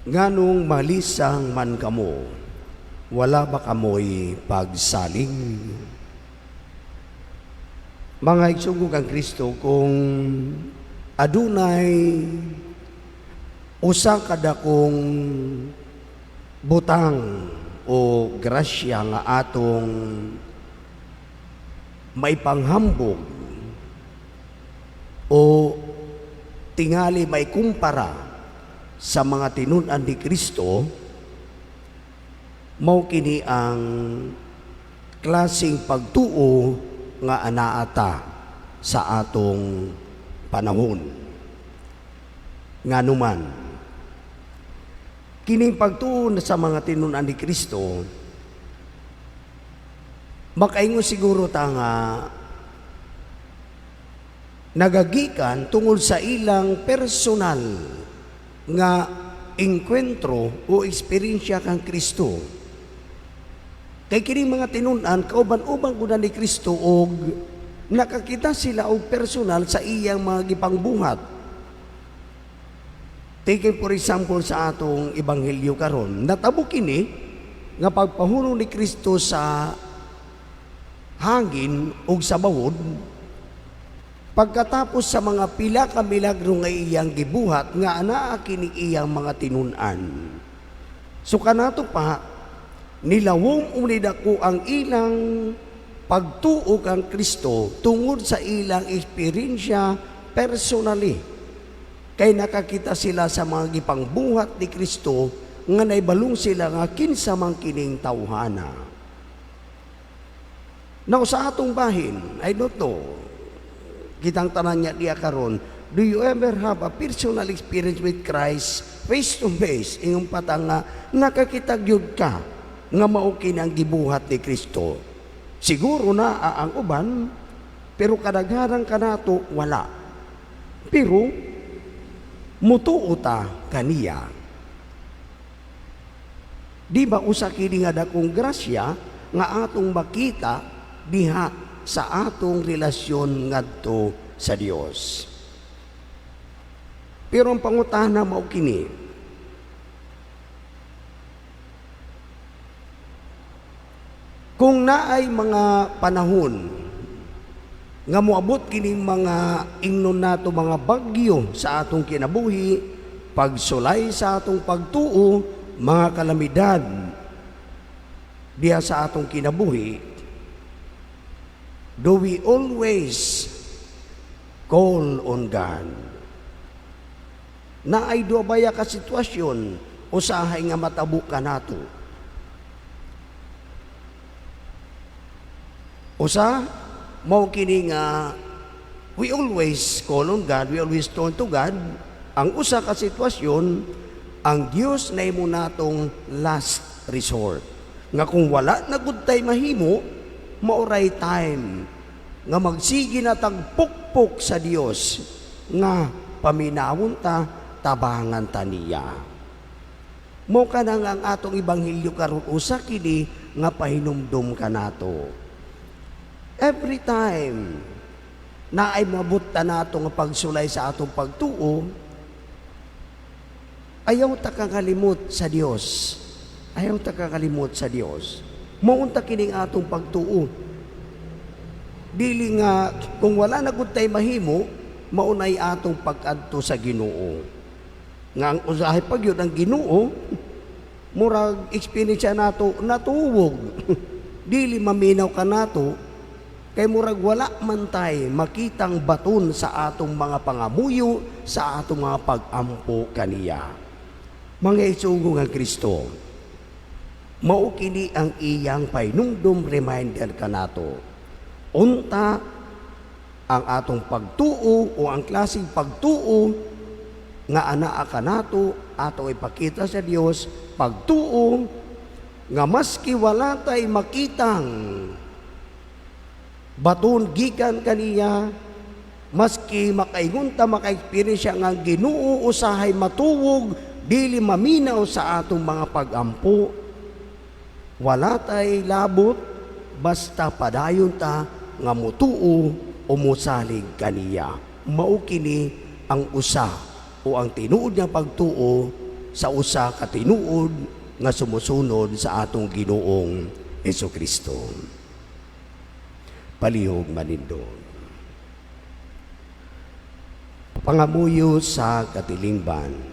Nganong malisang man kamo, wala ba kamoy pagsalig? Mga igsuon kang Kristo, kung adunay usa ka dakong butang o grasya nga atong maipanghambog o tingali may kumpara sa mga tinun-an ni Kristo, mao kini ang klaseng pagtuo nga anaata sa atong panahon. Nganuman, kining pagtuo sa mga tinun-an ni Kristo, makaingon siguro ta nga nagagikan tungod sa ilang personal nga engkwentro o eksperyensya kang Kristo. Kay kining mga tinun-an, kauban-uban gud ni Kristo og nakakita sila og personal sa iyang mga gipangbuhat. Taking for example sa atong ebanghelyo karon, natabo kini nga pagpahunong ni Kristo sa hangin ug sa bawod pagkatapos sa mga pila ka milagro nga iyang gibuhat nga anaa kini iyang mga tinun-an. So kanato pa nilawom o nidako ang ilang pagtuo kang Kristo tungod sa ilang eksperyensya personally. Kay nakakita sila sa mga gipangbuhat ni Kristo nga naibalong sila nga kinsa man kining tawhana. Now, sa atong bahin, I don't know, kitang tanan niya diya karon, do you ever have a personal experience with Christ face to face? Ingon pa ta nga nakakita gyud ka nga mao kini ang gibuhat ni Kristo. Siguro na ang uban, pero kadaghanan kanato wala. Pero mutuo ta kaniya. Di ba usa kini nga dakong grasya nga atong makita diha sa atong relasyon ngadto sa Dios? Pero ang pangutana mao kini: kung naay mga panahon nga moabot kining mga ingnon nato mga bagyo sa atong kinabuhi, pagsulay sa atong pagtuo, mga kalamidad diha sa atong kinabuhi, do we always call on God? Naay duha baya ka sitwasyon usahay nga matabo kanato. Usa, mao kini nga we always call on God, we always turn to God. Ang usa ka sitwasyon, ang Dios na imo natong last resort. Nga kung wala na gud tay mahimo, maoray time nga magsige na tagpukpok sa Dios nga paminawon ta, tabangan ta niya. Mao kana nga ang atong ebanghelyo karon usa kini nga pahinumdum kanato. Every time na ay mabot ta nato nga pagsulay sa atong pagtuo, ayaw ta kakalimot sa Dios. Ayaw ta kakalimot sa Dios. Maunta kining atong pagtuo. Dili nga kung wala na gud tay mahimo, maunay atong pag-adto sa Ginoo. Nga ang usahay pag yun ang Ginoo, murag experience nato natuwog. Dili maminaw kanato kay murag wala man tay makitang baton sa atong mga pangamuyo, sa atong mga pag-ampo kaniya. Mga igsuon nga Kristo, mao kini ang iyang pahinumdum, reminder kanato. Unta ang atong pagtuo o ang klaseng pagtuo nga anaa kanato ato ipakita sa Dios, pagtuo nga maski wala tay makitang baton gikan kaniya, maski makaingon ta, maka-experience nga ang Ginoo usahay matuwog, dili maminaw sa atong mga pagampo, wala tay labot basta padayon ta nga mutuo o mosalig kaniya. Mao kini ang usa o ang tinuod nga pagtuo sa usa ka tinuod nga sumusunod sa atong Ginoong Hesukristo. Palihog manindog. Pangamuyo sa katilingban.